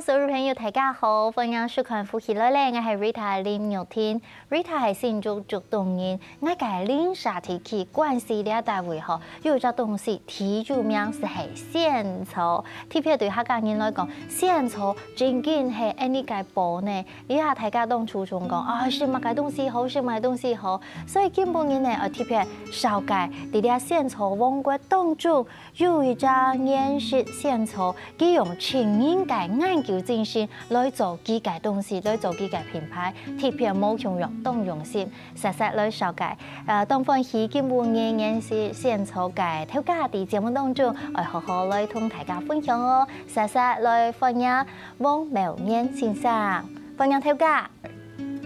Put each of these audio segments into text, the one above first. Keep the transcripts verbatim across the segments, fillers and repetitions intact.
所有朋友，大家好，歡迎收看《福氣來了》，𠊎係Rita林玉婷。Rita係新竹竹東人，𠊎个鄰舍地區關西這搭位吼，有一隻東西忒有名，就係仙草。特別對客家人來講，仙草正經係𠊎俚个寶呢。這下大家當注重講，啊，食麼个東西好，食麼个東西好。所以今晡日呢，愛特別紹介，在這仙草王國當中， 有一隻原始仙草，佢用盡人个研究精神來做佢个東西，來做佢个品牌，特別無共樣，當用心，細細來紹介。呃，當歡喜今晡日原始仙草个頭家在節目當中，愛好好來同大家分享哦。細細來歡迎王茂源先生，歡迎頭家。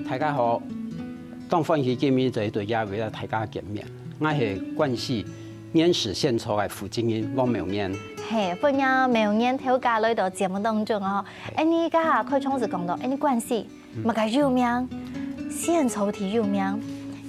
大家好，當歡喜今日再對這位大家見面。𠊎係關西原始仙草个負責人王茂源。嘿，歡迎茂源頭家來到節目當中哦。𠊎俚頭下開場就講到，𠊎俚關西，麼个有名？仙草忒有名。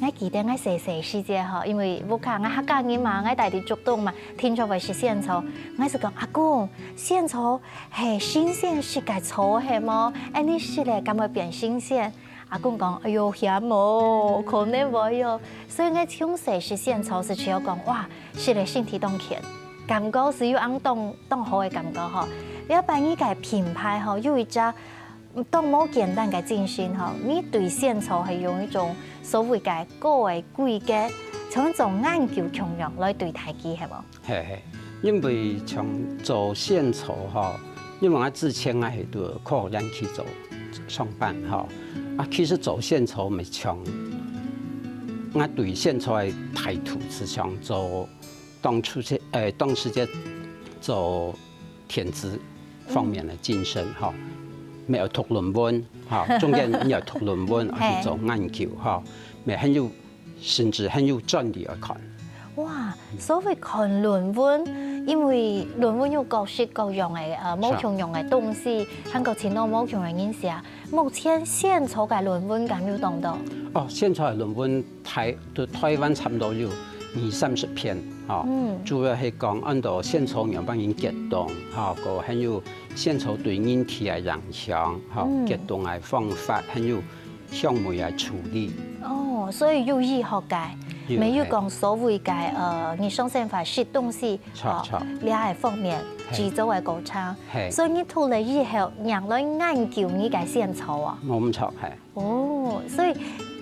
𠊎記得𠊎細細時節吼，因為屋下𠊎客家人嘛，𠊎戴在竹東嘛，定著會食仙草。𠊎就講，阿公，仙草 係新鮮食个草係無？恁呢食咧，敢會變新鮮？阿公講：「哎喲，險哦，可能會哦。」所以𠊎從細食仙草時就講：「哇，食咧身體當健，感覺就有恁當，當好个感覺吼。」這擺你个品牌吼，有一隻當無簡單个精神吼，你對仙草係用一種所謂个高个規格，像做研究共樣來對待佢，係無？ 係，係，因為像做仙草吼，因為𠊎之前𠊎係在科學園區做上班吼，啊，其實做仙草毋係像，𠊎對仙草个態度係像做當初這，呃，當時節做電子方面个精神吼，乜愛讀論文吼，中間你愛讀論文，係。去做研究吼，乜很有 甚至很有專利个看。哇，所謂看論文，因為論文有各式各樣个，呃，無共樣个東西，還過盡多無共樣个人寫。目前仙草个論文敢有當多？哦，仙草个論文台，在台灣差不多有二三十篇，吼。嗯。主要係講恁多仙草仰般形結凍，吼，過還有仙草對人體个影響，吼，嗯。結凍个方法，還有 香味个處理。哦，所以有醫學个，有，乜有講所謂个，呃，日常生活食東西，著，哦，著。這个方面，係。製造个過程。係。所以你讀了以後，正來研究你个仙草啊？無毋著，係。哦，所以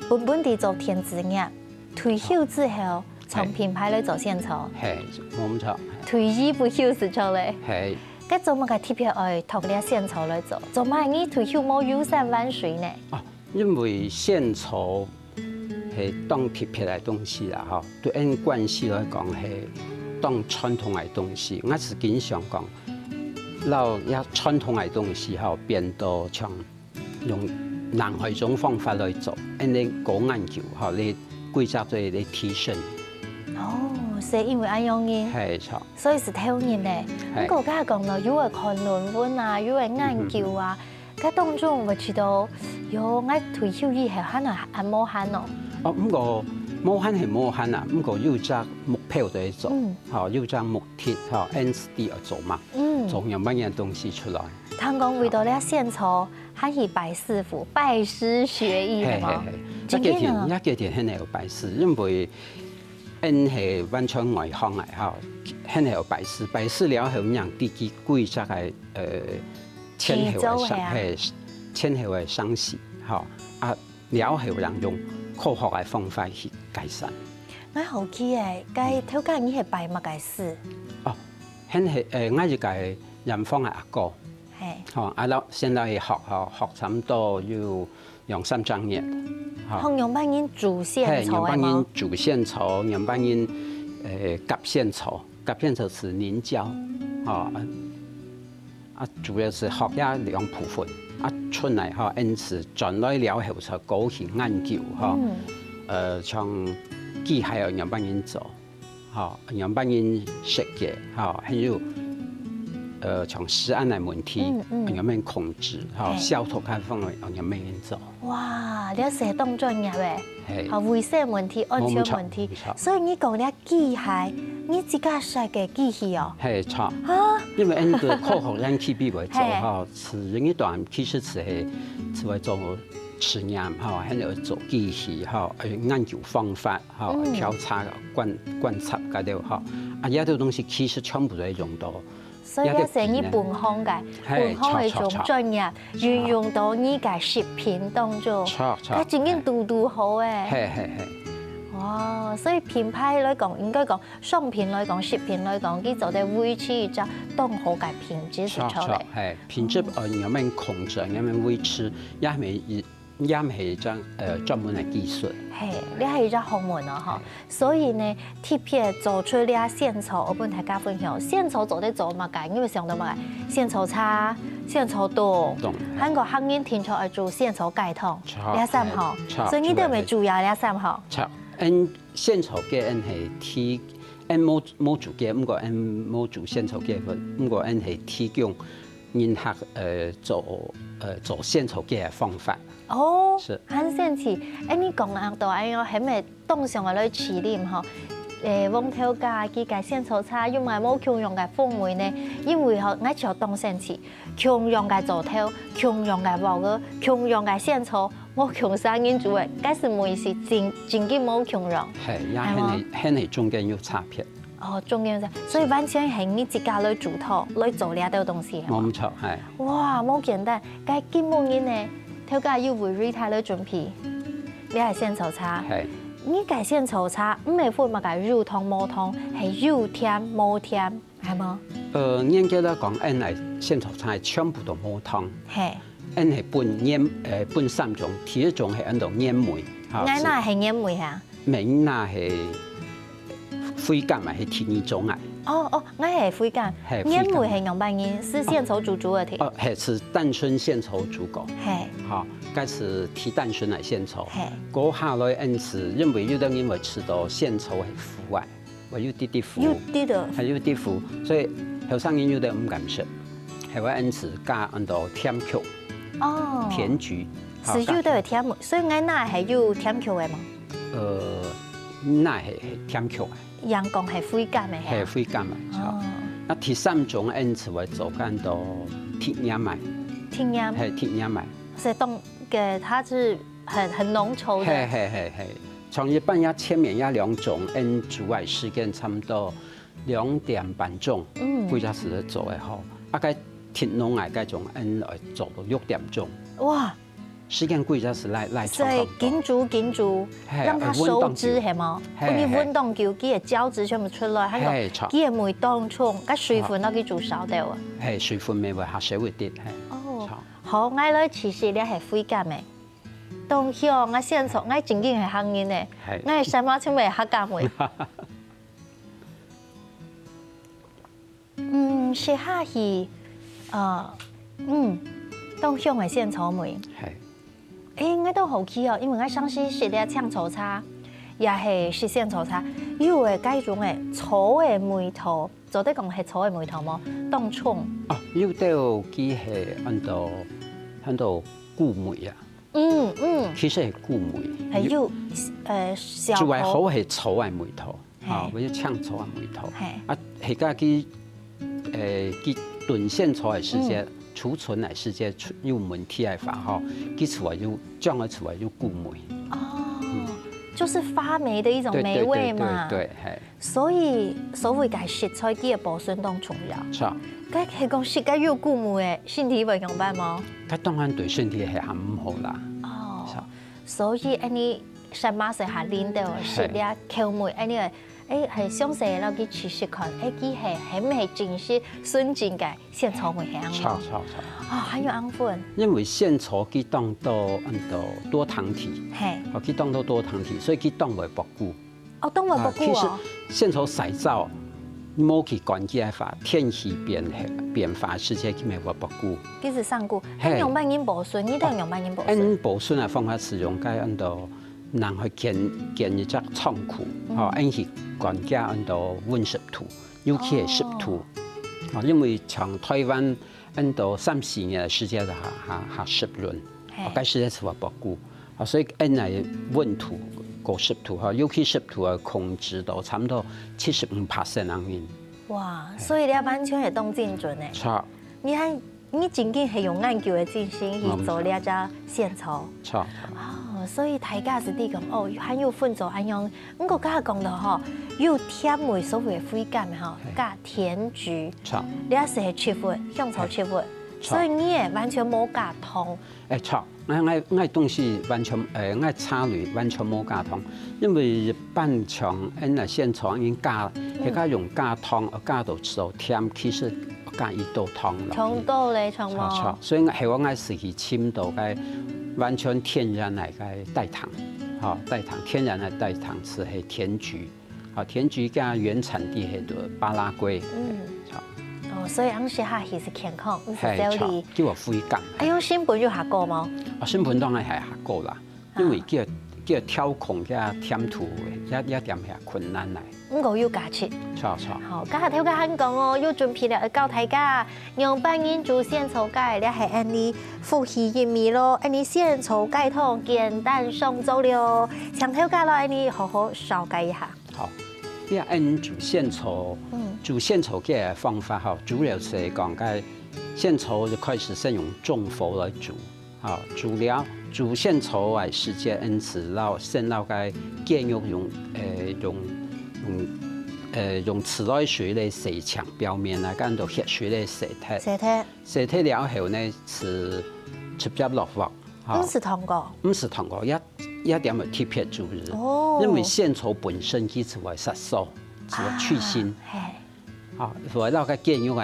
本本地做電子業，退休之後，從品牌來做仙草。係，無毋著，係。退而不休係著咧。係。該做麼个特別愛讀這仙草來做？做麼个你退休無遊山玩水呢？哦， 因為仙草係當特別个東西啦，吼，對𠊎關西來講係當傳統个東西。𠊎自家想講，摎這傳統个東西吼，變到像用另外一種方法來做，恁呢過研究吼，來規則做來提升。哦，所以因為恁樣呢，係，著。所以係頭人呢。係。毋過頭下講到，有个看論文啊，有个研究啊， 該當中會試著，喲，𠊎退休以後還係還無閒哦。哦，毋過無閒係無閒啊，毋過有隻目標在做，嗯。吼，有隻目的，吼，N S D要做嘛，嗯。做樣般个東西出來。聽講為著這仙草，還去拜師傅，拜師學藝，係無？係，係。這幾天，真个哦。這幾天還係有拜師，因為𠊎係完全外行个，吼，還係有拜師，拜師了後，正知佢規則个，呃， 前後个生，製造个啊。係，前後个生死，吼，啊，了後正用科學个方法去改善。𠊎好奇誒，該頭家你係拜麼个師？哦，𠊎係，誒，𠊎一個遠方个阿哥，係。吼，啊，摎，先摎佢學，吼，學差毋多有兩三十年，吼。學樣般人煮仙草个嗎？係，樣般人煮仙草，樣般人，誒，夾仙草，夾仙草係凝膠，吼，啊， 啊，主要係學這兩部分。啊，出來吼，因此轉來了後才過去研究吼，嗯。呃，像機械愛仰般人做，吼，仰般人設計，吼，還有，呃，像食安个問題，嗯，嗯。仰般控制，吼，係。消毒个方面，仰般人做。哇，這係當專業誒。係。吼，衛生問題、安全問題。無錯，無錯。所以你講這機械，你自家設个機器哦？係，著。啊？因為恁个科學研究比較做吼，係。係有一段其實係，係會做實驗吼，還有做機器吼，呃，研究方法吼，嗯。調查觀，觀察个了吼。啊，這兜東西其實全部都會用到。所以這係你本行个，係，本行个一種專業，著，著，著。運用到你个食品當中，著，著，該真正堵堵好誒。係，係，係。哇，所以品牌來講，應該講 商品來講，食品來講，佢做得維持一隻當好个品質係著咧。係，品質，呃，仰般控制，仰般維持，也係一，也係一隻，呃，專門个技術。係，這係一隻學問哦，吼。所以呢，特別做出這仙草，𠊎分大家分享，仙草做得做麼个？你有想到麼个？仙草茶、仙草凍，凍，還有客人聽說愛煮仙草雞湯，著，這三項。係，著，所以你兜乜煮啊，這三項。著，嗯，仙草雞，嗯，係，提 𠊎無，無煮過，毋過𠊎無煮仙草雞粉，毋過𠊎係提供人客，呃，做，呃，做仙草雞个方法。哦，係。還神奇。誒，你講啊，到恁樣，還無當想愛來試啉吼。誒，黃頭家佢个仙草茶有麼个無共樣个風味呢？因為吼，𠊎就當神奇。 共樣个做頭，共樣个鑊仔，共樣个仙草，無共儕人煮个，該係味緒真，真个無共樣。係，也係無？還係，還係中間有差別。哦，中間有差，所以完全係你自家來主導，來做這兜東西。無毋著，係。哇，無簡單，該今晡日呢，頭家又為Rita來準備，這係仙草茶。係。你个仙草茶，毋係分麼个有糖無糖，係有甜無甜。 係無？呃，嚴格來講，𠊎个仙草茶全部都無糖。係。𠊎係分原，呃，分三種，第一種係安到原味，哈，𠊎那係原味啊？係，𠊎那係回甘啊，係第二種啊。哦，哦，𠊎係回甘。係，原味係仰般形？係仙草煮煮个定？哦，係，係單純仙草煮過。係。好，該係提單純个仙草。係。過下來，𠊎係因為有兜人會食到仙草係苦啊。 會有滴滴苦，有滴个。還有滴苦，所以後生人有兜毋敢食，還會𠊎係加安到甜菊，哦。甜菊，係有兜甜，所以𠊎那係有甜菊个嘛。呃，那係甜菊啊。陽光係回甘个，係回甘个，哦。那第三種𠊎係會做乾到甜甜个，甜甜，係甜甜个。所以當个它是很，很濃稠的。係係係係。 像一般也前面也兩種，𠊎煮个時間差毋多兩點半鐘，嗯。歸隻時做个吼。啊，該甜濃个該種，𠊎愛做到六點鐘。哇！時間歸隻時來，來所以緊煮緊煮，係，讓它收汁，愛溫當久。係無？係，分佢溫當久，佢个膠質全部出來，還有係，著。佢个味當重，該水分都去煮燒掉啊。係，水分乜會較少一滴，係。哦，著。好，𠊎來試試這係回甘个。 當香啊，仙草，𠊎正經係客人呢，係。𠊎个三媽全部係客家味。嗯，食下去，呃，嗯，當香个仙草味。係。誒，𠊎當好奇哦，因為𠊎上次食个青草茶，也係食仙草茶，有个該種个草个味道，做得講係草个味道無？當重。哦，有兜佢係安到，安到古味啊。 嗯，嗯。其實係古味。係有，呃，小口。主要好係草个味道，係。啊，或者青草个味道。係。啊，係个佢，呃，佢燉仙草个時節，嗯。儲存个時節，出，有問題个話吼，佢出來有，醬个出來有古味。哦，嗯。就是發霉的一種霉味嘛。對，對，對，對，對，係。 所以所謂个食材，佢个保存當重要。係啊。該係講食个有古味个，身體會仰般無？該當然對身體係較毋好啦。哦，係啊。所以恁呢，三媽細下啉到食了口味，恁呢，誒，係詳細落去試食看，誒，佢係，係毋係真實純正个仙草味係恁樣？係啊，係啊，係啊。哦，還有恁樣分。因為仙草佢當多，嗯，多，多糖體。係。哦，佢當多多糖體，所以佢當會發苦。 哦，當會發苦哦。啊，其實仙草洗燥，無去乾佢个話，天氣變，變化時節佢乜會發苦。其實生苦，係。該仰般人保存，你兜仰般人保存？𠊎保存个方法係用該恁多，人去揀，揀一隻倉庫，嗯。吼，𠊎去乾佢恁多溫濕土，尤其係濕土。哦。啊，因為像台灣 恁多三四年个時節就較，較，較濕潤，係。啊，該時節就會發苦。啊，所以𠊎來溫土，高濕度吼，尤其濕度个控制到差毋多七十五percent恁樣。哇，所以你完全係當精準呢。著。你還，你真經係用研究个精神去做這隻仙草。著。哦，所以大家係知講，哦，還有分做恁樣。毋過剛剛講到吼，有甜味所謂个回甘个吼，嘿。加甜菊。著。這係植物，香草植物，嘿。著。所以你也完全無加糖。 誒，著，𠊎，𠊎，𠊎東西完全，誒，𠊎茶類完全無加糖，因為一般像𠊎仙草人加，嗯。佢个用加糖，加到做甜，其實加已多糖落去。忒多咧，忒無。著，著，所以𠊎，係𠊎，𠊎係去尋到个完全天然个个代糖，吼，代糖，天然个代糖就係甜菊。 啊，甜菊个原產地係在巴拉圭。嗯。著。哦，所以恁樣食下去係健康，毋係瘦哩。嘿，著，就有回甘。啊，用成本有下高無？啊，成本當然係下高啦，哦。因為佢个，佢个調控个甜度，也，也點下困難來。毋過有價值。著，著。好，頭下頭家還講哦，有準備了，教大家仰般人煮仙草雞，這係恁樣福氣一味咯，恁樣仙草雞湯簡單上桌了，請頭家來恁樣好好紹介一下。 好，這恁煮仙草，嗯。煮仙草个方法吼，主要係講該仙草就開始先用中火來煮，吼，煮了，煮仙草个時節，𫣆就摎，先摎該雞肉用，誒，用，用，誒，用自來水來洗淨表面啊，跟到血水來洗忒。洗忒。洗忒了後呢，就直接落鑊。 吼。毋使燙過。毋使燙過，一，一點仔特別注意。哦。因為仙草本身佢就會殺手，就會去腥。啊，嘿。吼，會摎該雞肉个，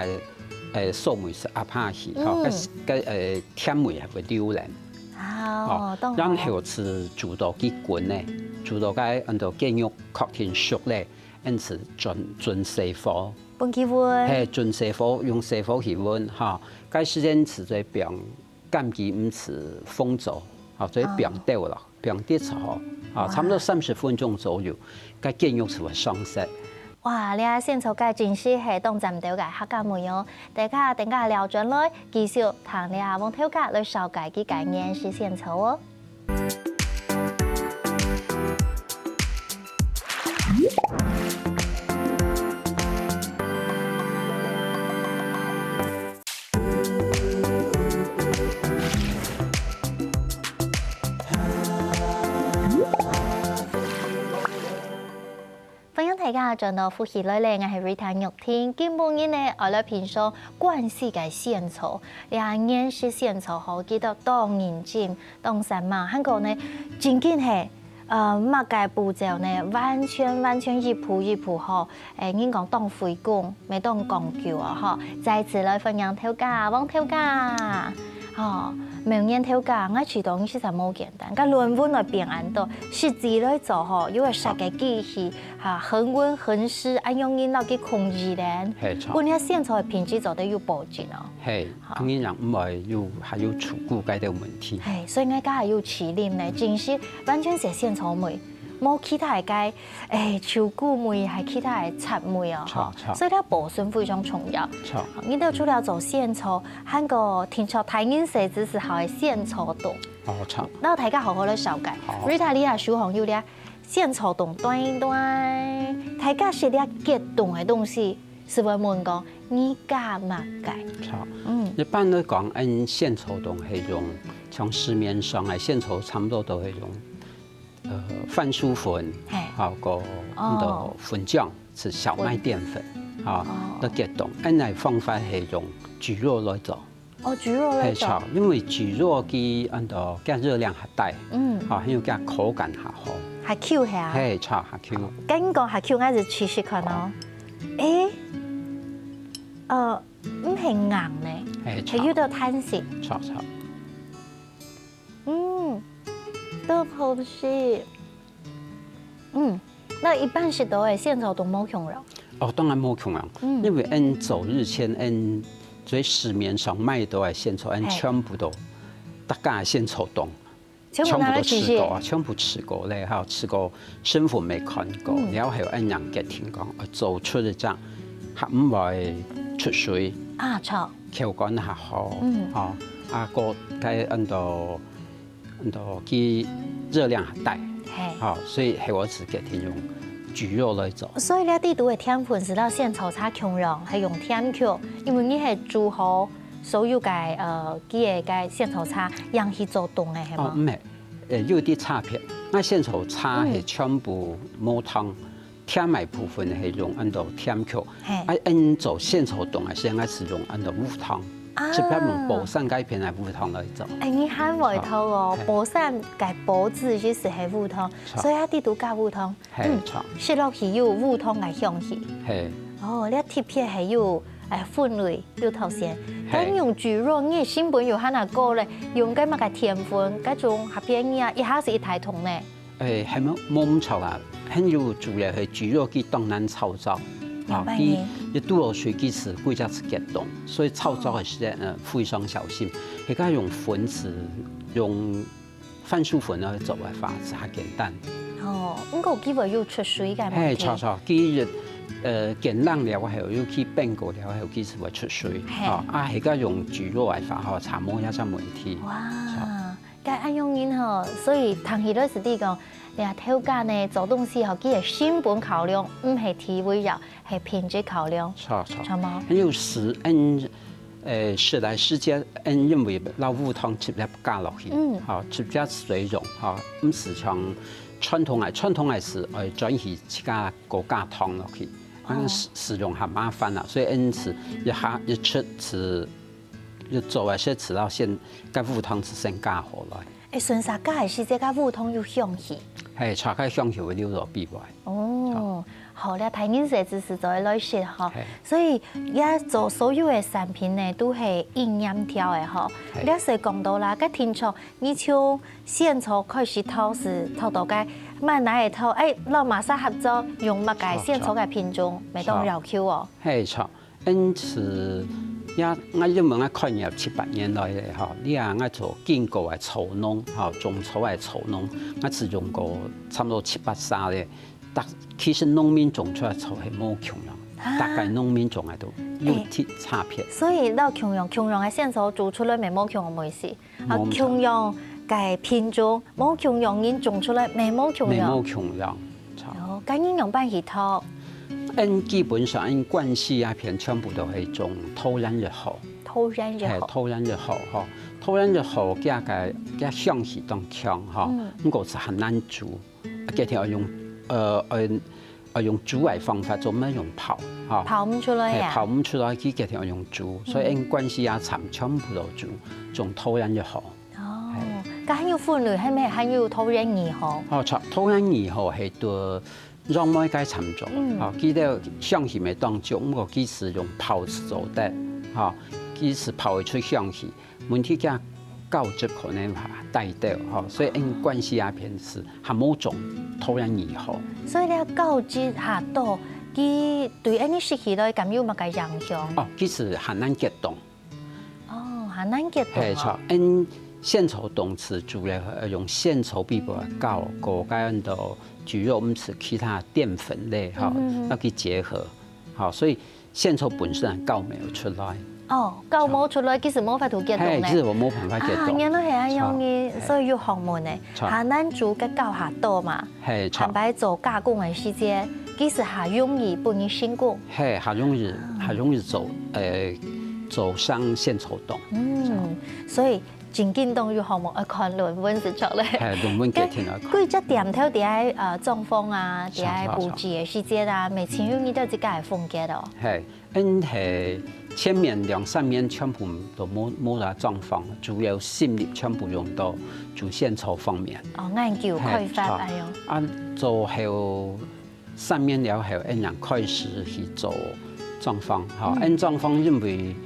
誒，臊味係壓下去，吼，嗯。該，該，誒，甜味還會留咧。啊，吼，懂了。然後就煮到佢滾咧，煮到該恁到雞肉確定熟咧，𫣆就轉，轉細火。分佢溫。嘿，轉細火，用細火去溫，吼。該時間就在放 柑桔毋使封咗，啊，所以放兜咯，放兜就好，啊，差毋多三十分鐘左右，該雞肉就會上色。哇，這仙草雞真係係當讚兜个客家味哦！大家等下了轉來，繼續聽這黃頭家來紹介佢个芫荽仙草哦。 歡迎大家轉到福氣來了，𠊎係Rita玉婷。今晡日呢，𠊎來品嚐關西个仙草。這芫荽仙草吼，佢兜當認真，當煞猛，還過呢，真經係 呃，麼个步驟呢，完全，完全一步一步吼，誒，人講當費工，乜當講究哦，吼。再次來歡迎頭家，黃頭家。吼，明年頭家，𠊎知道你實在無簡單，該論文來變恁多，實際來做吼，又愛設計機器，哈，恆溫恆濕，恁樣人落去控制咧，嘿，著。分這仙草个品質做得有保證哦。嘿，好。當然毋會有，還有臭鈷該兜問題。嘿，所以𠊎家下有麒麟呢，真係 完全係仙草味，無其他个，誒，臭鈷味，還其他个雜味哦，著，吼。著。所以這保存非常重要。著。你兜除了做仙草，還過聽說大人細子時候个仙草凍。哦，著。摎大家好好來紹介。好。Rita，你啊，手項有這仙草凍，端一端，大家食這結凍个東西，係會問講，你加麼个？著。嗯。一般來講，𫣆仙草凍係用，像市面上个仙草差毋多都係用 呃，番薯粉，嘿。還有个哦。那个粉漿，係小麥澱粉，啊，哦。來結凍。恁樣个方法係用蒟蒻來做。哦，蒟蒻來做。嘿，著，因為蒟蒻佢恁樣个熱量較低，嗯。啊，還有佢口感較好。較Q係啊？嘿，著，較Q。跟你講較Q，𠊎係試試看哦。誒，呃，毋係硬呢，嘿，著。係有兜彈性。著，著。 嗯，當好食。嗯，該一般食到个仙草凍無共樣。哦，當然無共樣，嗯。因為𫣆早以前𫣆在市面上買到个仙草，𫣆嘿。全部都，大家个仙草凍，全部拿來試試。全部都試過啊，全部試過咧，還有試過 生活無看過，嗯。了後恁樣決定講，呃，做出一隻較毋會出水，啊，著。口感較好，嗯。吼，啊，个，該恁樣，恁樣佢熱量較低，嘿。好，所以係𠊎自家定用豬肉來做。所以這底肚个澱粉係摎仙草茶共樣，係用澱粉，因為你係煮好所有个，呃，佢个个仙草茶，樣去做凍个，係無？哦，毋係，呃，有兜差別。𠊎仙草茶係全部無糖，甜个部分係用恁多澱粉。嘿。啊，𠊎做仙草凍个時，𠊎係用恁多烏糖，啊。特別用寶山該片个烏糖來做。哎，你還會透哦，嘿。寶山个寶字意思係烏糖，著。所以佢底肚加烏糖。 嘿，嗯，著。食落去有烏糖个香氣。嘿。哦，這特別係有，哎，粉類，有透鮮。嘿。該用豬肉，你成本又還較高咧，用个麼个澱粉，該種較便宜啊，一下係一大桶呢。哎，還無，無毋著啊，還有主要係豬肉佢當難炒燥，啊，明白呢。佢一滷落水，佢係歸隻係結凍，所以炒燥个時間，呃，非常小心。佢該用粉絲，用 番薯粉來做个話，係較簡單。哦，毋過佢會有出水个問題。嘿，著，著，佢，呃，煎冷了後，尤其冰過了後，佢係會出水。嘿。哦，啊，係該用豬肉个話，吼，差無也係問題。哇，該恁樣人吼，所以聽起來係講，你看頭家呢，做東西吼，佢个成本考量，毋係地位啊，係品質考量。著，著。著無？還有時，嗯， 呃，食个時節，嗯，因為摎烏糖直接加落去，嗯。吼，直接水溶，吼，毋係像傳統个，傳統个係愛轉去自家過加糖落去，啊，哦。使，使用較麻煩啦，所以因此一下一出係，一做个時係摎先，該烏糖係先加好來。 欸，順續加个時節，該烏糖有香氣。嘿，著，該香氣會留到比外。哦，好，這大人細子係做得來食吼。嘿。所以，這做所有个產品呢，都係一年條个吼。嘿。這係講到啦，該定著，你從仙草開始頭係頭到該，慢慢个頭，欸，摎麼儕合作，用麼个仙草个品種，哦，著。乜當要求哦。嘿，著。 因此，也，𠊎因為𠊎開業七八年來咧，吼，你啊，𠊎做經過个草農，吼，種草个草農，𠊎係用過差毋多七八儕咧。但其實農民種出來草係無共樣，啊。大概農民種个都有，欸，差別。所以摎共樣，共樣个仙草做出來乜無共樣个味緒。 啊，無毋著。共樣个品種，無共樣人種出來，乜無共樣。乜無共樣，著。哦，該你仰般去擇？𠊎基本上，𠊎關西這片全部都係種桃園一號。桃園一號。嘿，桃園一號，吼。桃園一號，佢个，佢香氣當強，吼。嗯。毋過係較難煮。 啊，決定愛用，呃，愛，愛用煮个方法，做毋得用泡，吼。泡毋出來啊？嘿，泡毋出來，佢決定愛用煮，所以𠊎關西這站全部都煮，種桃園一號。哦，嘿。該還有分類，係無？還有桃園二號。哦，著，桃園二號係對楊梅該站種，嗯。吼，佢个香氣乜當足，毋過佢係用泡係做得，吼，佢係泡會出香氣。 問題佢个膠質可能會帶到，吼，所以𠊎關西這片係還無種桃園二號。所以這膠質較多，佢對𠊎等食起來敢有麼个影響？哦，其實還難結凍。哦，還難結凍哦。嘿，著，𠊎仙草凍係主要，呃，用仙草比較高，過該樣个豬肉，毋係其他澱粉類，吼，嗯，嗯，嗯。愛去結合，吼，所以 仙草本身个膠無出來。哦，膠無出來，其實無法度結凍呢。嘿，其實𠊎無辦法結凍。啊，原來係恁樣个，著，嘿。所以有學問呢。著。還難煮个膠較多嘛。嘿，著。坦白做加工个時節，其實較容易分人成功。嘿，較容易，啊。較容易做，呃，做成仙草凍。嗯，著。所以 真緊當有項目愛看論文係著咧。嘿，論文決定愛看。該幾隻店頭在該，呃，裝潢啊，在該佈置个時節啊，著，著，著。乜盡有你兜自家个風格哦。嘿，𠊎係前面兩三年全部都無，無啥裝潢，主要心力全部用到做仙草方面。哦，研究開發，嘿，著。哎喲。啊，做後 三年了後，𠊎等開始去做裝潢，吼，嗯。𠊎等裝潢因為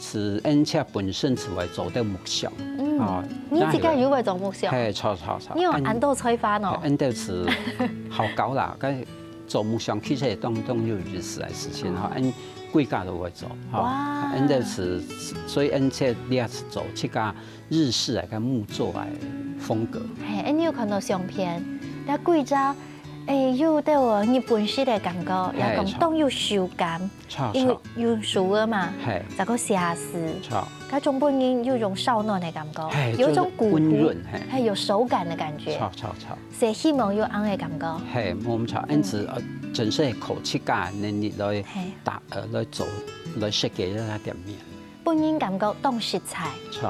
係𠊎等自家本身係會做兜木匠，嗯。吼，你自家有會做木匠？嘿，著，著，著。你有恁多才華呢？𠊎等係好搞啦，該做木匠其實當，當有意思个事情，吼，哦。𠊎等歸家都會做，吼。哇。𠊎等係，所以𠊎等這裡係做自家日式个跟木作个風格。嘿，𠊎等有看到相片，該歸家誒，有兜日本式个感覺，也講當有手感，著，因為用手个嘛，著，再過寫字，著，該種分人有種燒暖个感覺，有一種古樸，溫潤，係，有手感个感覺，著著著，所以希望有恁个感覺，係，無毋著，因此呃，真係靠自家能力來達呃來做來設計這個店面。 分人感覺當實在。著。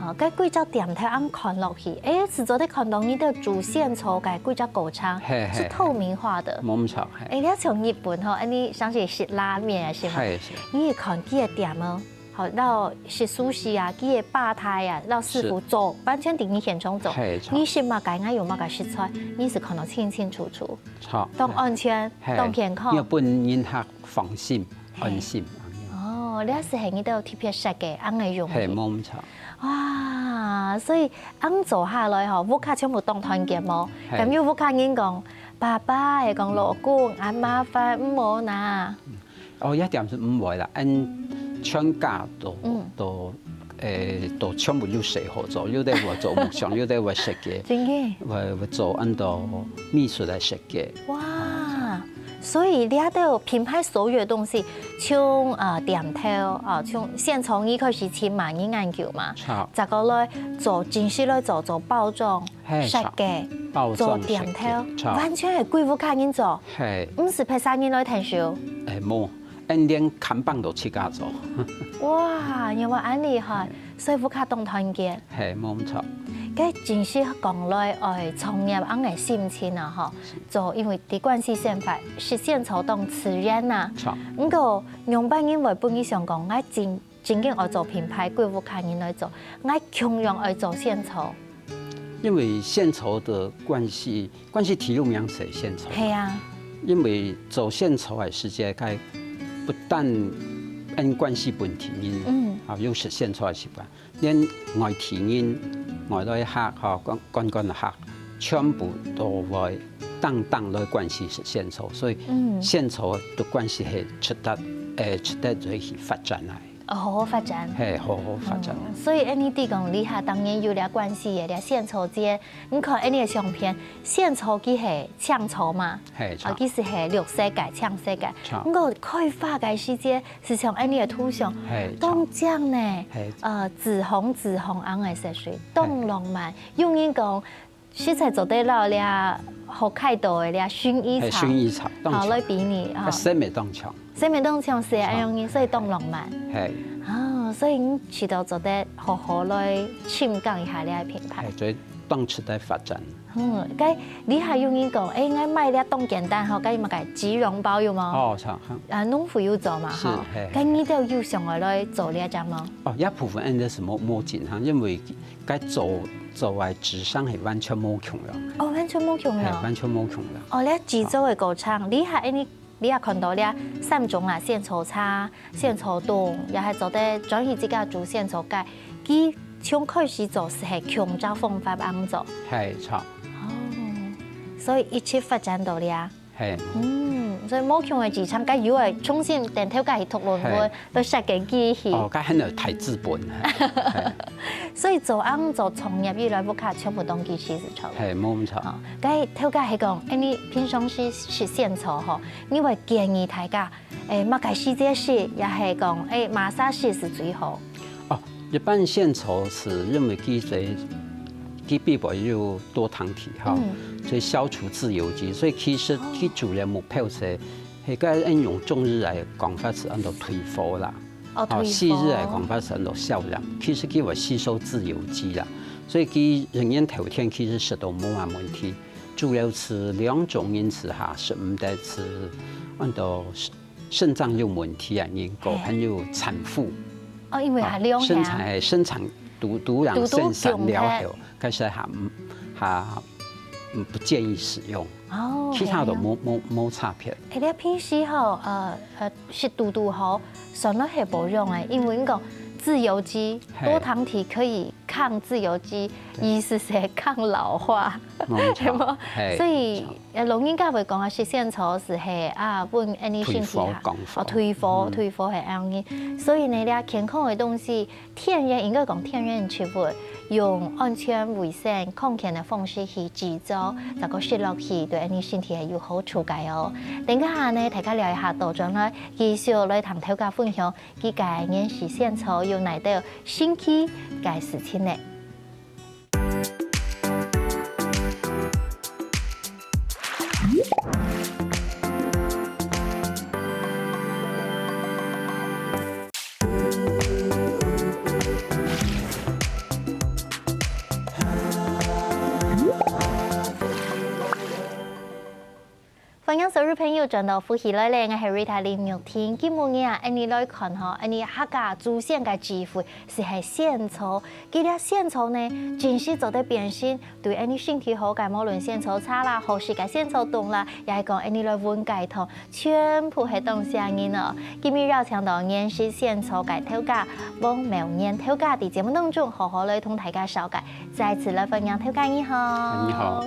好，該幾隻店頭恁看落去，誒，係做得看到你兜做仙草个幾隻過程，係係係，係透明化个。無毋著，係。誒，你像日本吼，恁呢像係食拉麵啊，係無？係係。你看佢个店哦，好，摎食壽司啊，佢个吧台啊，摎師傅做，完全在你現場做。係，著。你食麼个，𠊎用麼个食材，你係看到清清楚楚，著。當安全，係，當健康。你愛分人客放心。 安心。哦，這係你兜特別設計恁个用意。係，無毋著。哇，所以恁做下來吼，屋下全部當團結無？係。敢有屋下人講，爸爸，係講老公，恁麻煩，毋好拿。哦，這點係毋會啦，恁全家都都誒，都全部有細項做，有兜會做木匠，有兜會設計，真个，會會做恁多美術个設計。哇！ 所以這兜品牌所有个東西，像呃店頭啊，像仙草你開始尋嘛，你研究嘛，著。再過來做正式來做做包裝、係，設計、著，包裝、做店頭，設計，著。完全係歸屋下人做，係。毋係別儕人來𢯭手。誒，無，𠊎連看板都自家做。哇，原來恁厲害！ 所以屋下當團結。係，無毋著。該正式講來，愛創業恁个心情啊，吼，做因為在關西生活，食仙草當自然啊。著。毋過，仰般人會分你想講，𠊎真真經愛做品牌，歸屋下人來做，𠊎共樣愛做仙草。因為仙草个關係，關係第六名係仙草。係啊。因為做仙草个時節，該不但𠊎關西本地人，嗯。啊，有食仙草个習慣， 連外地人、外來客吼，觀觀光客，全部都會當當來關西食仙草，所以仙草个關係係值得，誒，值得來去發展來。哦，好好發展。係，好好發展。嗯，所以恁呢，你講這下當然有這關西个這仙草節，你看恁呢个相片，仙草佢係青草嘛？係，啊，佢係綠色个、青色个。著。毋過開花个時節， 係像恁呢个圖像，係，當靚呢，係，呃，紫紅紫紅恁个色水，當浪漫。有人講，實在做得摎這北海道个這薰衣草，係，薰衣草，當靚。好來比擬啊。該色味當靚。色味當靚，係恁樣，所以當浪漫。係。啊，所以你試著做得好好來深耕一下這个品牌。係，所以當值得發展。 嗯，該這下有人講，誒，𠊎賣這當簡單吼，該麼个即溶包有無？哦，著，嗯。啊，農夫有做嘛，是，吼。係，係。該你兜有想愛來做這隻無？哦，這部分恁呢係無無盡哈，因為該做做个紙商係完全無共樣。哦，完全無共樣。係，完全無共樣。哦，這製作个過程，這下恁呢 你也看到這三種啊，仙草茶、仙草凍，也係做得專業自家做仙草雞。佢從開始做係係共隻方法恁做。係，著。哦，所以一直發展到這。係。嗯，所以無共个市場，該又愛重新等頭該去討論過，係。都設計機器。哦，該還有大資本。係。所以做恁做創業以來，屋下全部當機器係著。係，無毋著。哦，該頭家係講，誒，你平常時食仙草吼， 你會建議大家，誒，麼个時節食，也係講，誒，麼儕食係最好？哦，一般仙草係因為佢在佢裡背有多醣體哈，嗯。所以消除自由基，所以其實佢主要目標係，係該用中醫來講法係安到退火啦。哦，哦，退火。西醫來講法係安到消炎，其實佢會吸收自由基啦，所以佢人員頭天其實食到無麼問題。 主要係兩種因素下，係毋得係恁多腎臟有問題个人，還有產婦。哦，因為佢涼。生產，係，生產肚肚癢、肚肚生產了後，開始還還毋建議使用。哦，其他都無無無差別。誒，你平時吼，呃呃，食肚肚好，算來係保養誒，因為你講自由基，多醣體可以 抗自由基，意思係抗老化，無錯，係無？係，所以，呃，老人家會講啊，食仙草係係啊，分恁呢身體哈，退火降火。哦，退火，嗯。退火係恁呢。所以呢，這健康个東西，天然，應該講天然植物，用安全衛生、康健个方式去製作，再過食落去，對𫣆俚身體係有好處个哦。等一下呢，大家尞一下倒轉來，繼續來同頭家分享佢个芫荽仙草有哪兜神奇个事情呢？ 歡迎所有朋友轉到福氣來了，𠊎係Rita林玉婷。今晡日啊，𫣆俚來看吼，𫣆俚客家祖先个智慧，就係仙草。佢這仙草呢，真實做得變身，對𫣆俚身體好个，無論仙草茶啦，好食个仙草凍啦，也係講𫣆俚來搵雞湯，全部係當適應哦。今日邀請到芫荽仙草个頭家，王妙諫頭家，在節目當中好好來同大家紹介。再次來歡迎頭家，你好。你好。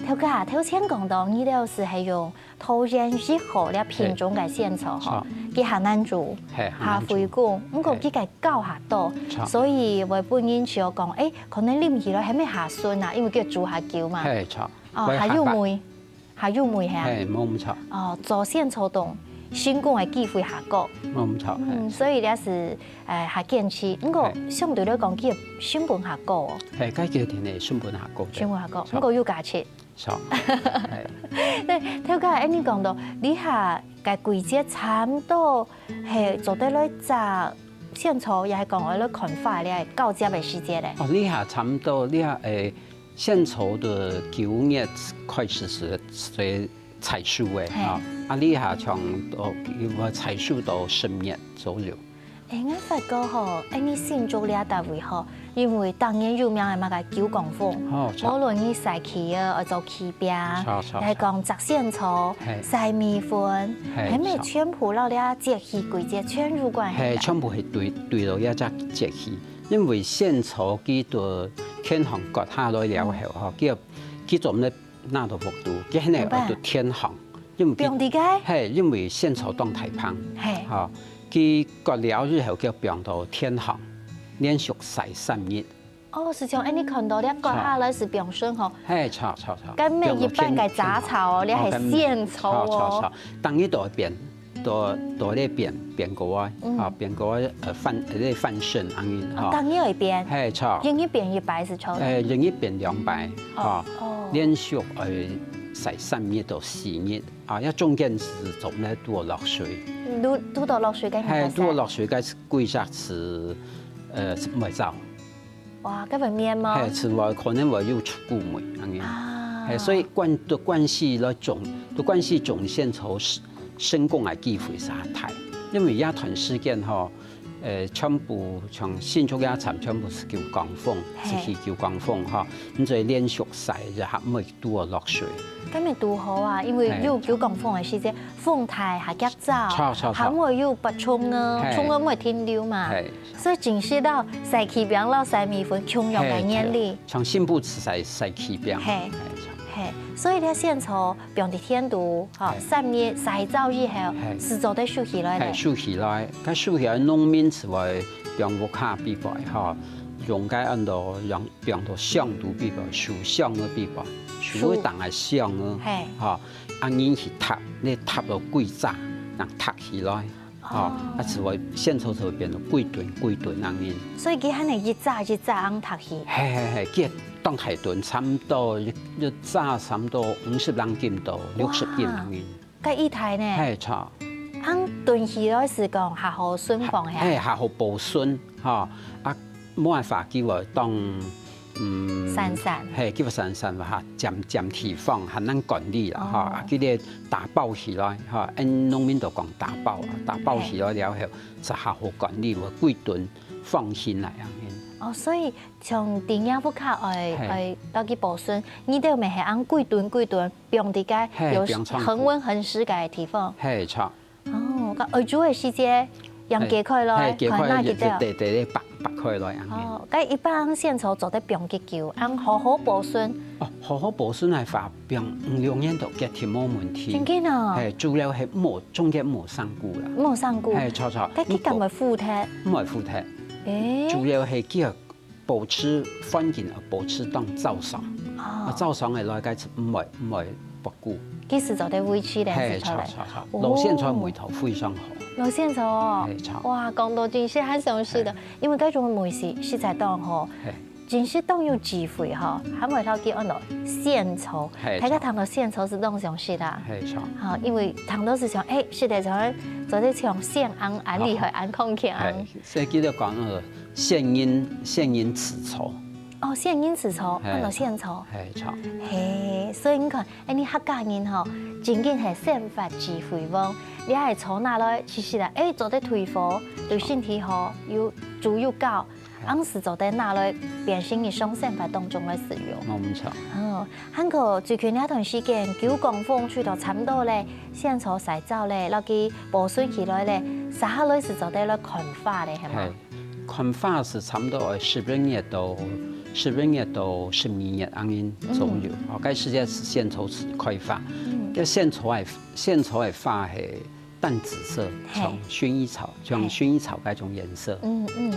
頭家，頭先講到你兜就係用桃園一號這品種个仙草吼，著。佢還難煮，係，還難煮。下回公，毋過佢个膏較多，著。所以會分人笑講，誒，可能啉起來還無下順啊，因為佢煮較久嘛。係，著。哦，會下白。還有味，還有味係啊。係，無毋著。哦，做仙草凍，成功个機會較高。無毋著，嗯，係。所以這係，誒，較堅持。毋過，係。相對來講，佢个成本較高哦。係，該个天然成本較高个。成本較高，著。毋過有價值。 著。係。對，頭家，恁呢講到，這下个季節差毋多係做得來摘仙草，也係講愛來看花个交接个時節咧。哦，這下差毋多，這下，誒，仙草个九月開始係，係採收个，係。啊，啊，這下差毋多，有採收到十月左右。 誒，𠊎發覺吼，恁呢新竹這搭位吼，因為當年有名个麼个九降風，哦，著。無論你曬旗仔，愛做旗餅，著，著，也係講摘仙草、係。曬米粉，係，係無全部摎這節氣季節全有關係？係，全部係對，對到這隻節氣，因為仙草佢个天寒割下來了後吼，嗯。佢，佢做毋得拿到屋肚，佢肯定愛到天寒。 因為佢，放在該？係，因為仙草當大棚，係。吼，佢割了以後，佢放到天寒，連續曬三日。哦，係像恁呢看到這割下來係放順吼。係，著，著，著。該毋係一般个雜草哦，放到天，這係仙草哦。著，著，著。逐日都愛變，都，都愛變，變過來，嗯。啊，變過來，呃，翻，呃，翻身恁呢，哦，吼。逐日愛變？係，著。一日變一擺係著个？誒，一日變兩擺，哦，吼。哦。連續，呃，曬三日到四日。 啊，這中間係做毋得堵落水。堵，堵到落水該係，係，堵落水該係歸隻係，呃，係毋會燥。哇，該會綿嗎？係，係會，可能會有出菇味，恁呢。啊。係，所以關，對關西來種，對關西種仙草係，成功个機會係較大，因為這段時間吼， 呃，全部像新竹這站全部係九降風，係。係去九降風吼，你就連續曬一下，毋會堵落水。該乜堵好啊，因為有九降風个時節，風大還遽燥，著，著，著。還會有北風啊，係。風啊毋會停留嘛。係。所以真係摎曬旗餅摎曬米粉共樣个原理。係，像新埔係曬，曬旗餅。係。係，著。係，所以這仙草 放在田肚，吼，係。三日曬燥以後，係。係做得收起來咧。係，收起來，該收起來，農民就會放屋下備擺，吼，用該恁多，用，放到箱肚備擺，收箱个備擺，收，收當个箱个，係。吼，恁呢去䌈，你䌈到幾紮，正䌈起來，吼，哦。啊，就會仙草就會變到幾噸幾噸恁呢。所以佢還係一紮一紮恁䌈起。係，係，係，佢 當大噸，差毋多一，一紮差毋多五十零斤到六十斤恁呢。哇，該異大呢？係，著。恁囤起來係講較好存放係啊？係，較好保存，吼。啊，無辦法，佢會當，嗯，散散。係，佢會散散，較佔，佔地方，較難管理啦，吼。哦。啊，佢个打包起來，吼，𫣆農民都講打包啊，打包起來了後，係。就較好管理，會幾噸放心來恁呢。哦，所以 像在若屋下愛，係。愛摎佢保存，你兜乜係恁幾噸幾噸放在該，係，有放倉庫。恆溫恆濕个地方。係，著。哦，該愛煮个時節，用揭開來，係，係，揭開來，看哪幾多。就，就，就，就，擘，擘開來恁呢。哦，該一般仙草做得放幾久，恁好好保存。哦，好好保存个話，放五六年都絕對無問題。真緊哦。係，主要係莫，中間莫生菇啦。莫生菇。係，著，著。該佢敢會腐忒？毋會腐忒。誒。主要係佢个保持環境愛保持當燥爽，啊，哦，燥爽个來該毋會毋會發苦。其實做得維持个係，係，係出來。著著著，哦，老莧菜味道非常好。老莧菜哦，係，著。哇，講到真係還想食个，係，因為該種味緒實在當好。係。真係當有智慧吼，還會摎佢安到仙草。係，大家聽到仙草係當想食啊。係，著。吼，因為聽到係想，欸，食个像做得像仙翁恁厲害，恁康健。係，所以佢就講呃，仙人仙人食草。哦，仙人食草，係，安到仙草。係，著。係，所以你看，欸，你客家人吼，真正係生活智慧王。你愛草拿來，其實啊，欸，做得退火，對身體好，又煮又高。 恁樣做得拿來變成日常生活當中个使用。無毋著。哦，還過最近這段時間，九降風吹到差毋多咧，仙草曬燥咧，摎佢保存起來咧，續下來係做得來看花咧，係無？係，看花係差毋多愛十一月到十一月到十二月恁樣左右。嗯。哦，該時節係仙草開花。嗯。該仙草个仙草个花係 淡紫色，係，像薰衣草，像薰衣草該種顏色。嗯嗯，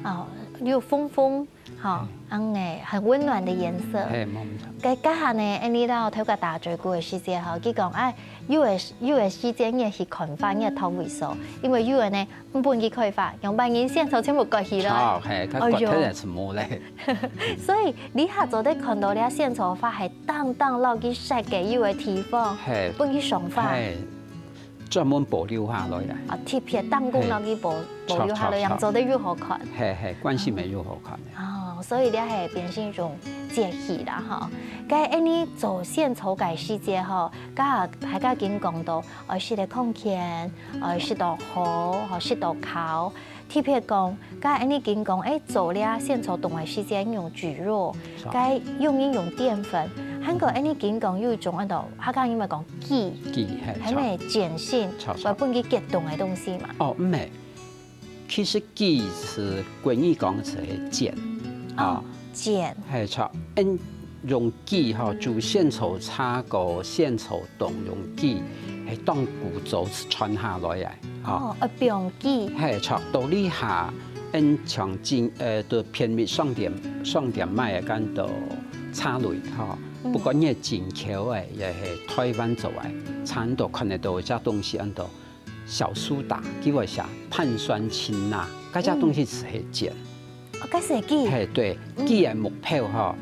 哦，又紅紅，吼，恁樣很溫暖个顏色。係，無毋著。該該下呢，恁樣摎頭家打嘴鼓个時節吼，佢講，欸，有个有个時節你去看花，你愛擇位所，因為有个呢，毋分佢開花，仰般人仙草全部割起來。著，係，佢割忒來就無咧。哎喲。所以你還做得看到這仙草花，係當當摎佢設計有个地方，係，分佢賞花。係。 專門保留下來个。啊，特別當工摎佢保保留下來，著著著，仰做得又好看。係係，關係乜又好看个。哦，所以這係變成一種節氣啦吼。該恁樣做仙草个時節吼，該大家緊講到，愛食得康健，愛食到好，吼，食到烤。 特別講，該恁樣緊講，欸，做這仙草凍个時節用蒟蒻，著，該用人用澱粉，還過恁樣緊講有一種安到，客家人乜講麴，麴，係，係乜鹼性，著著，會分佢結凍个東西嘛。哦，毋係，其實麴係國語講係鹼，哦，啊，鹼，係，著，嗯，用麴吼，就仙草茶過仙草 當用麴，係當古早傳下來个，吼。哦，愛放麴。係，著，到這下，𫣆像今，呃，到便利商店，商店賣个恁多茶類，吼。嗯。不管你係進口个，也係臺灣做个，差毋多看得到一隻東西，安到小蘇打，佢會寫碳酸氫鈉，該隻東西係鹼。嗯。 哦，該係麴。係，對，嗯。麴个目標吼，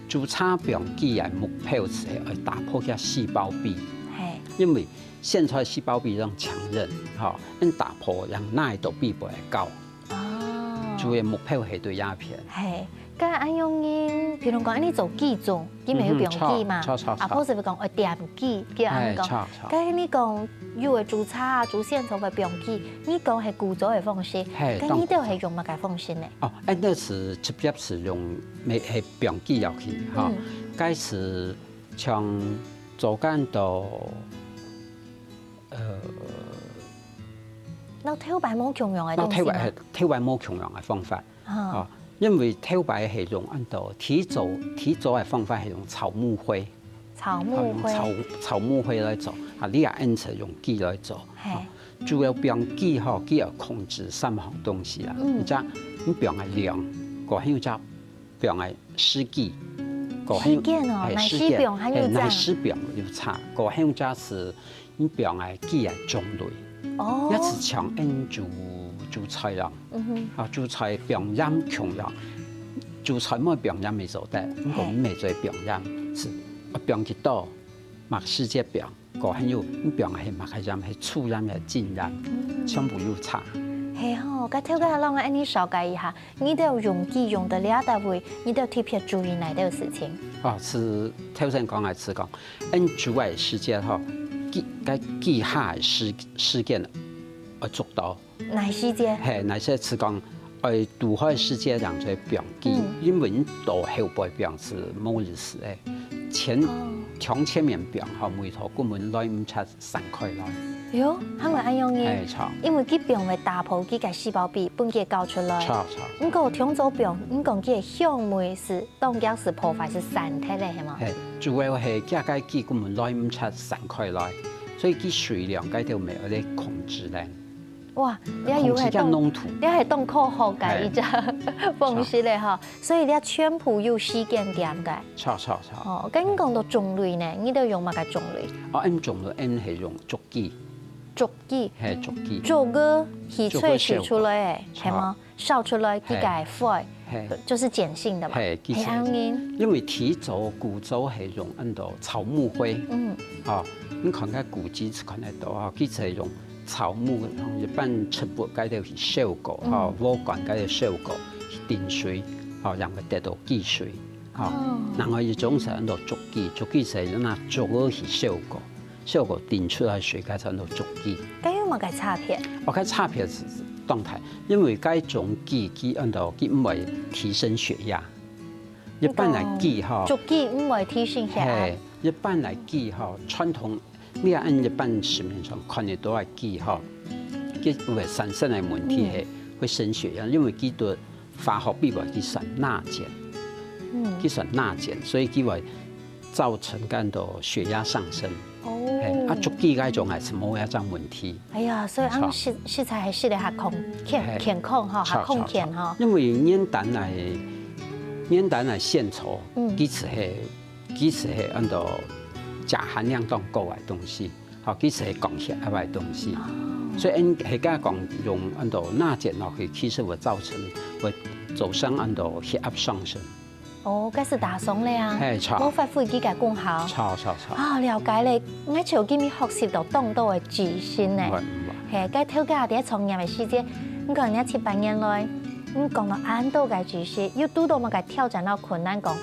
煮茶放麴个目標係愛打破佢个細胞壁。係。因為仙草細胞壁當強韌，吼，𫣆打破，讓耐到比別个高。哦。主要目標係對這片。係，該恁樣呢，譬如講，恁樣做麴粽， 佢乜有放麴嘛，嗯哼，著，著，著，啊，著。不是講愛點麴，叫恁樣講。係，著，著。該你講有个煮茶啊，煮仙草會放麴，你講係古早个方式，係，該你兜係用麼个方式呢？哦，哎，該係直接係用，乜係放麴落去，吼。嗯。該係像做乾到，呃，摎頭擺無共樣个東西嘛。摎頭擺，係，頭擺無共樣个方法。 哦。哦，因為頭擺係用恁多，提早，提早个方法係用草木灰。草木灰。哦，用草，草木灰來做，啊，這下𫣆就用麴來做。係。哦，主要放麴吼，佢愛控制三項東西啦。嗯。一隻，你放个量，過後一隻放个時機，過後，時間哦，係，哪時放還有，係，哪時放有差，過後一隻係 你放个麴个種類，哦。也係像𫣆煮，煮菜啦。嗯哼。啊，煮菜放鹽共樣，煮菜無放鹽乜做得，毋過，係，你乜做得放鹽，係，啊，放幾多，麼个時節放，過後你放个係麼个鹽，係粗鹽還係精鹽，嗯。全部有差。係吼，該頭家摎𫣆恁樣紹介一下，你兜用麴用到這搭位，你兜特別注意哪兜事情？哦，係頭先講个係講， 𫣆煮个時節吼，麴，該麴下个時，時間愛足到。哪時節？係，哪時係講，愛煮好个時節正做放麴，嗯。因為你到後背放係無意思个。前，哦。從前面放吼，味道根本來毋切散開來。喲，還會恁樣呢？係，著。因為佢放會打破佢个細胞壁，分佢搞出來。著，著。毋過從早放，你講佢个香味係 當遽係破壞係散忒个，係無？係，主要係佢个麴根本來毋切散開來，所以佢水量該兜乜愛來控制咧。哇，你還有係當，空氣个濃度。你還當科學个一隻方式咧吼，所以你全部有時間點个。著著著。哦，該你講到種類呢，你都用麼个種類？哦，𫣆種類，𫣆係用竹枝。竹枝。係，竹枝。竹葉去萃取出來个，竹葉燒過。係嗎？燒出來，佢个灰，係。就是鹼性的嘛。係，其實係恁樣。因為提早古早係用恁多草木灰。嗯。哦，你看該古蹟就看得到啊，佢就係用 草木，一般植物該兜去燒過，吼，禾稈該兜燒過，去滴水，吼，然後得到枝水，吼。哦。然後一種係安到竹枝，竹枝係拿竹葉去燒過，燒過滴出來水，該安到竹枝。該有麼个差別？哦，該差別係當大，因為該種枝佢安到佢毋會提升血壓。一般來枝吼，竹枝毋會提升血壓。係，一般來枝吼，傳統 你看，一般市面上看得到个枝吼，佢會產生个問題係會升血壓，因為佢个化學比例佢算鈉鹼，嗯。佢算鈉鹼，所以佢會造成恁多血壓上升。哦。係，啊，竹枝該種還係無這種問題。哎呀，所以恁樣食，食材還食得較健，健康吼，較康健吼。因為原旦來，原旦來仙草，嗯。其實係 其實係安到鉀含量當高个東西，吼，其實係降血壓个東西。哦。所以𫣆係講用安到鈉鹼落去，其實會造成，會造成安到血壓上升。哦，該係打爽咧啊，係，著。無發揮佢个功效。著，著，著。啊，了解咧，𠊎就今日學習到當多个知識呢。毋會，毋會。係，該頭家在創業个時節，你看人家七八年來，你講到恁多个知識，又堵到麼个挑戰摎困難講，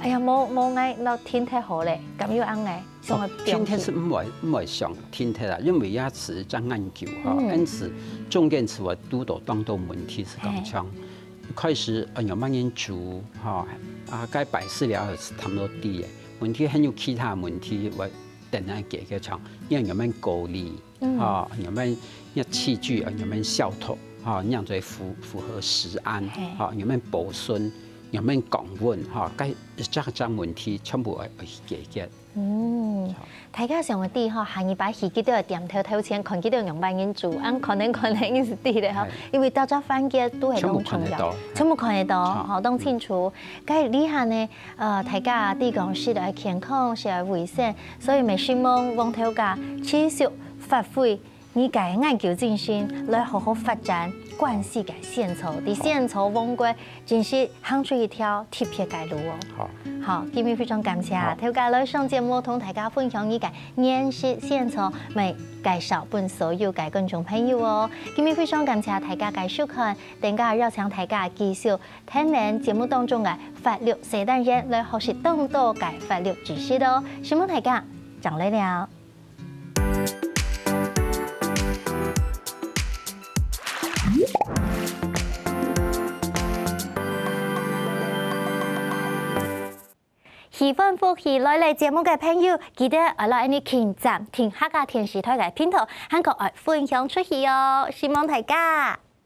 哎呀，無，無，𠊎摎停忒好咧，敢有恁樣？想愛放棄？哦，停忒係毋會，毋會想停忒啦，因為也係正研究吼，嗯。因此中間係會堵到當多問題係講像，嘿。開始，呃，仰般人煮吼，啊，該擺設了後係談到底个，問題還有其他問題會等來解決，像你仰般管理， 嗯。吼，仰般个器具，仰般消毒，吼，仰做符，符合食安，嘿。吼，仰般保存，仰般降溫，吼，該一隻一隻問題全部愛，愛去解決。嗯，好。大家想愛知吼，下二擺去佢兜个店頭頭前，看佢兜仰般人煮，恁可能，可能意思知咧吼，嘿。因為大家環境都係當重要，全部看得到。全部看得到，好。吼，當清楚。該這下呢，呃，大家知講食愛健康，食愛衛生，所以乜希望黃頭家持續 發揮你个研究精神，來好好發展關西个仙草。在仙草王國，真係行出一條特別个路哦。好。好，今日非常感謝，好。頭家來上節目，同大家分享你个認識仙草，乜介紹分所有个觀眾朋友哦。今日非常感謝大家个收看，等下邀請大家繼續聽等節目當中个法律細單元，來學習當多个法律知識哦。承蒙大家，正來尞。 喜歡福氣來了節目个朋友，記得愛來𫣆俚撳讚，訂客家電視台个頻道，還過愛分享出去哦！承蒙大家。